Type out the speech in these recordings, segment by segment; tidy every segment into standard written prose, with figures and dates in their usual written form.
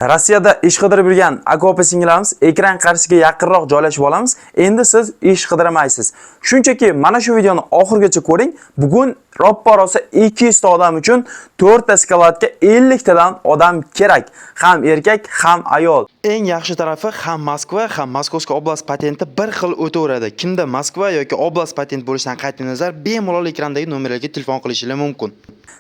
Rossiyada ish qidirib yurgan aka opa singillarimiz, ekran qarshisiga yaqinroq joylashib olamiz. Endi siz ish qidirmaysiz. Shunchaki mana shu videoni oxirigacha ko'ring. Bugun roppa rosa 200 ta odam uchun 4 ta skladga 50 tadan odam kerak. Ham erkak, ham ayol. Eng yaxshi tarafi, ham Moskva, ham Московский область patenti bir xil o'taveradi. Kimda Moskva yoki oblast patent bo'lishidan qat'iy nazar, bemalol ekrandagi nomerlarga telefon qilishingiz mumkin.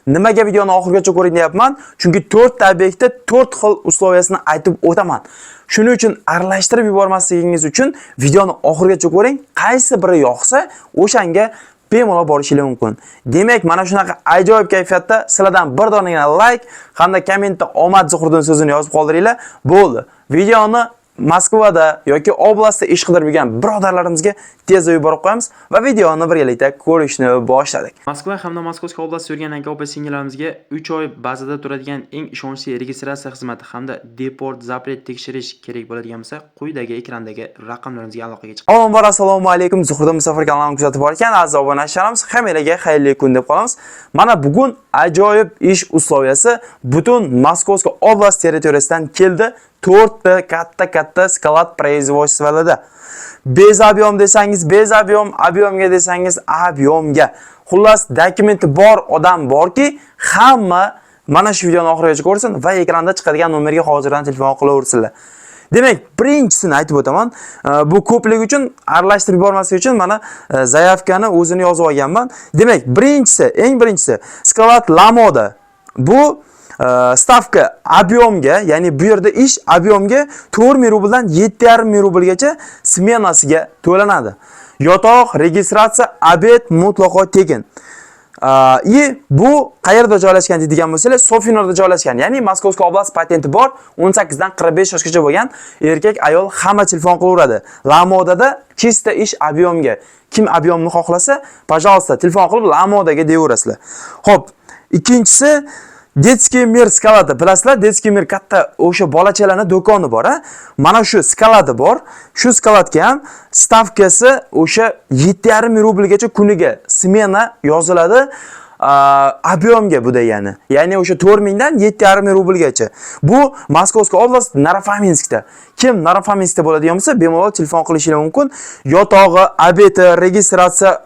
Nimaga videoni oxirigacha ko'ring deyapman? Chunki 4 ta obyektda 4 xil условия sini aytib o'taman. Shuning uchun aralashtirib yubormasligingiz uchun videoni oxirigacha ko'ring. Qaysi biri yoqsa, o'shanga bemalol borishingiz mumkin. Demak, mana shunaqa ajoyib kayfiyatda sizlardan bir donagina like hamda kommentda "Omad, Zuhriddin" so'zini yozib qoldiringlar. Bo'ldi. Videoni Moskvada yoki oblastda ish qidirib yurgan birodarlarimizga tezda yuborib qo'yamiz va videoni birgalikda ko'rishni boshladik. Moskva hamda Московский область yurgan aka opa singillarimizga 3 oy bazada turadigan eng ishonchli registratsiya xizmati hamda deport запрет tekshirish kerak bo'ladigan bo'lsa, quyidagi ekrandagi raqamlarimizga aloqaga chiqing. Avvalambor, assalomu alaykum. Zuhriddin Musafir kanalini kuzatib borgan aziz obunachilarimiz, hammalarga xayrli kun deb qolamiz. Mana bugun ajoyib ish условия si butun Московский область territoriyasidan keldi. 4 ta katta-katta склад производство larda. Без объем desangiz, без объем, объем ga desangiz, объем ga. Xullas, dokumenti bor odam borki, hamma mana shu videoni oxirigacha ko'rsin va ekranda chiqadigan nomerga hozirdan telefon qilaversinlar. Demak, birinchisini aytib o'taman. Bu ko'plik uchun, aralashtirib yubormaslik uchun mana заявка ni o'zini yozib olganman. Demak, birinchisi, eng birinchisi склад Lamoda. Bu ставка объем ga, ya'ni bu yerda ish объем ga 4000 rubldan 7,5 ming rublgacha smenasiga to'lanadi. Yotoq, registratsiya, обед mutlaqo tekin. И bu qayerda joylashgan deydigan bo'lsalar, Sofinoda joylashgan. Ya'ni Московский область patenti bor, 18 dan 45 yoshgacha bo'lgan erkak, ayol hamma telefon qilaveradi. Lamodada чисто ish объем ga. Kim объем ni xohlasa, пожалуйста, telefon qilib Lamodaga deyaverasizlar. Xo'p, ikkinchisi Детский мир склад i. Bilasizlar, Детский мир katta o'sha bolachalarning do'koni bor, a? Mana shu склад i bor. Shu склад ga ham ставка si o'sha 7,5 ming rublgacha kuniga smena yoziladi. Объем ga bu degani. Ya'ni o'sha 4 mingdan 7,5 ming rublgacha. Bu Московский область, Narofominskda. Kim Narofominskda bo'ladigan bo'lsa, bemalol telefon qilishingiz mumkin. Yotog'i, обед i, registratsiya,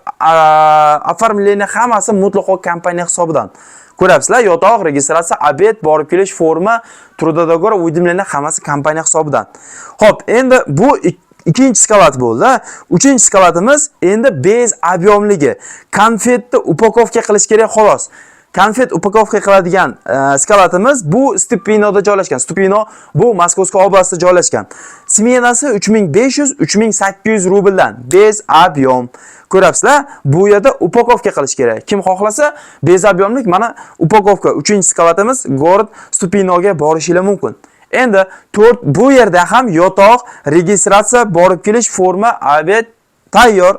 оформление hammasi mutlaqo kompaniya hisobidan. Ko'ryapsizlar, yotoq, registratsiya, обед, borib kelish, forma, трудовой договор, уведомление hammasi kompaniya hisobidan. Xo'p, endi bu ikkinchi склад bo'ldi. Uchinchi склад imiz endi без объем ligi. Konfetni упаковка qilish kerak, xolos. Konfet упаковка qiladigan склад imiz bu Stupinoda joylashgan. Stupino bu Московский область da joylashgan. Smenasi 3500-3800 rubldan, без объем. Ko'ryapsizlar, bu yerda упаковка qilish kerak. Kim xohlasa, без объем lik mana упаковка 3-склад imiz город Stupinoga borishingiz mumkin. Endi 4, bu yerda ham yotoq, registratsiya, borib kelish, forma, обед tayyor,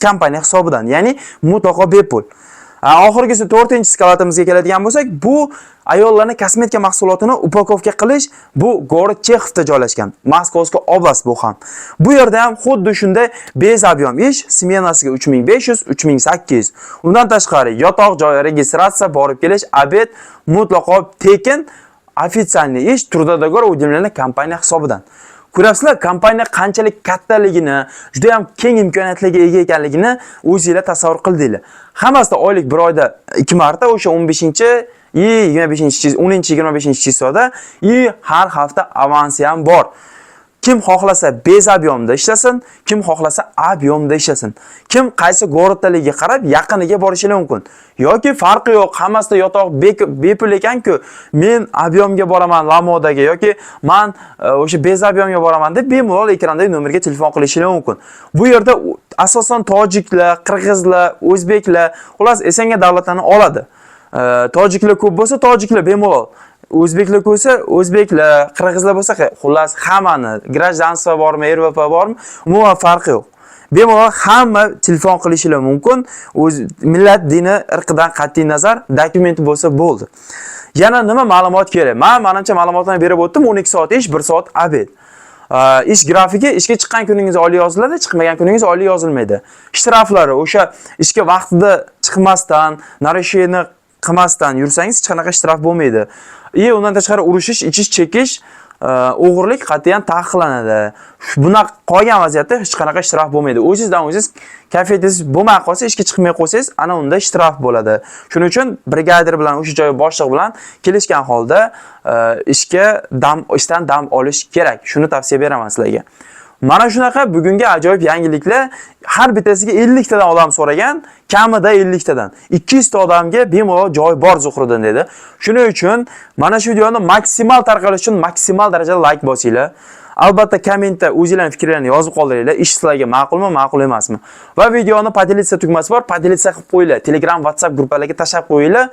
kompaniya hisobidan, ya'ni mutlaqo bepul. Oxirgisi to'rtinchi склад imizga keladigan bo'lsak, bu ayollarning kosmetika mahsulotini упаковка qilish, bu город Chexovda joylashgan. Московский область bu ham. Bu yerda ham xuddi shunday без объем ish, smenasiga 3500, 3800. Undan tashqari yotoq joyi, registratsiya, borib kelish, обед mutlaqo tekin, официальный ish, трудовой договор, уведомление kompaniya hisobidan. Ko'ryapsizlar, kompaniya qanchalik kattaligini, juda ham keng imkoniyatlarga ega ekanligini o'zinglar tasavvur qildinglar. Hammasida oylik bir oyda 2 marta, o'sha 15 и 25, 10, 25 число da и har hafta avansi ham bor. Kim xohlasa без объем da ishlasin, kim xohlasa объем da ishlasin. Kim qaysi город daligiga qarab yaqiniga borishi mumkin. Yoki farqi yo'q, hammasida yotoq bepul ekan-ku, men объем ga boraman Lamodaga yoki man o'sha без объем ga boraman deb bemalol ekrandagi nomerga telefon qilishingiz mumkin. Bu yerda asosan tojiklar, qirg'izlar, o'zbeklar, xullas СНГ davlatlarni oladi. Tojiklar ko'p bo'lsa, tojiklar bemalol. O'zbeklar bo'lsa, o'zbeklar, qirg'izlar bo'lsa, xullas hammani, гражданство bormi, РВП bormi, umuman farqi yo'q. Bemalol hamma telefon qilishilar mumkin. O'z millat, dini, irqidan qat'iy nazar dokumenti bo'lsa bo'ldi. Yana nima ma'lumot kerak? Men manimcha ma'lumotlarni berib o'tdim. 12 soat ish, 1 soat обед. Ish grafiki: ishga chiqqan kuningiz oylik yoziladi, chiqmagan kuningiz oylik yozilmaydi. Shtraflari o'sha ishga vaqtida chiqmasdan, нарушение qilmasdan yursangiz, hech qanaqa shtraf bo'lmaydi. И undan tashqari urushish, ichish, chekish, o'g'irlik qat'iyan taqiqlanadi. Bunaqa qolgan vaziyatda hech qanaqa shtraf bo'lmaydi. O'zingizdan o'zingiz kayfiyatingiz bo'lmay qolsa, ishga chiqmay qo'ysangiz, ana unda shtraf bo'ladi. Shuning uchun brigadir bilan, o'sha joy boshlig'i bilan kelishgan holda ishdan dam olish kerak. Shuni tavsiya beraman sizlarga. Mana shunaqa bugungi ajoyib yangiliklar. Har bittasiga 50 tadan odam so'ragan, kamida 50 tadan. 200 ta odamga bemalol joy bor Zuhriddin dedi. Shuning uchun mana shu videoni maksimal tarqalish uchun maksimal darajada like bosinglar. Albatta kommentda o'zinglarning fikrlaringni yozib qoldiringlar. Ish sizlarga ma'qulmi, ma'qul emasmi? Va videoni "Поделиться" tugmasi bor, поделиться qilib qo'yinglar. Telegram, WhatsApp guruhlariga tashlab qo'yinglar.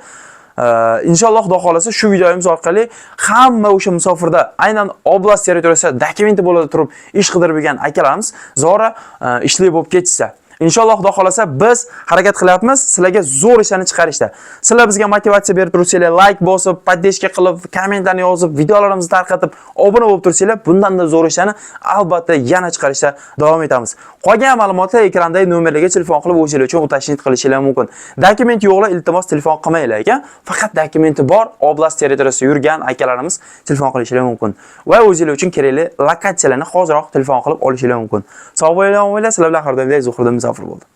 Inshaalloh, Xudo xolasa, shu videomiz orqali hamma o'sha musofirda, aynan oblast territoriyasida dokumenti bo'ladi turib ish qidirib yurgan akalarimiz zora ishli bo'lib ketishsa. Inshaalloh, Xudo xolasa, biz harakat qilyapmiz sizlarga zo'r ishlarni chiqarishda. Sizlar bizga motivatsiya berib tursanglar, like bosib, поддержка qilib, kommentlarni yozib, videolarimizni tarqatib, obuna bo'lib tursanglar, bundan-da zo'r ishlarni albatta yana chiqarishda davom etamiz. Qolgan ma'lumotlar ekrandagi nomerlarga telefon qilib o'zinglar uchun уточнить qilishinglar mumkin. Dokument yo'qlar, iltimos, telefon qilmanglar ekan. Faqat dokumenti bor, oblast territoriyasida yurgan akalarimiz telefon qilishinglar mumkin. Va o'zinglar uchun kerakli lokatsiyalarni hoziroq telefon qilib olishinglar mumkin. Sog' bo'linglar, omon bo'linglar. Sizlar bilan har doimdek Zuhriddin Musofir bo'ldi.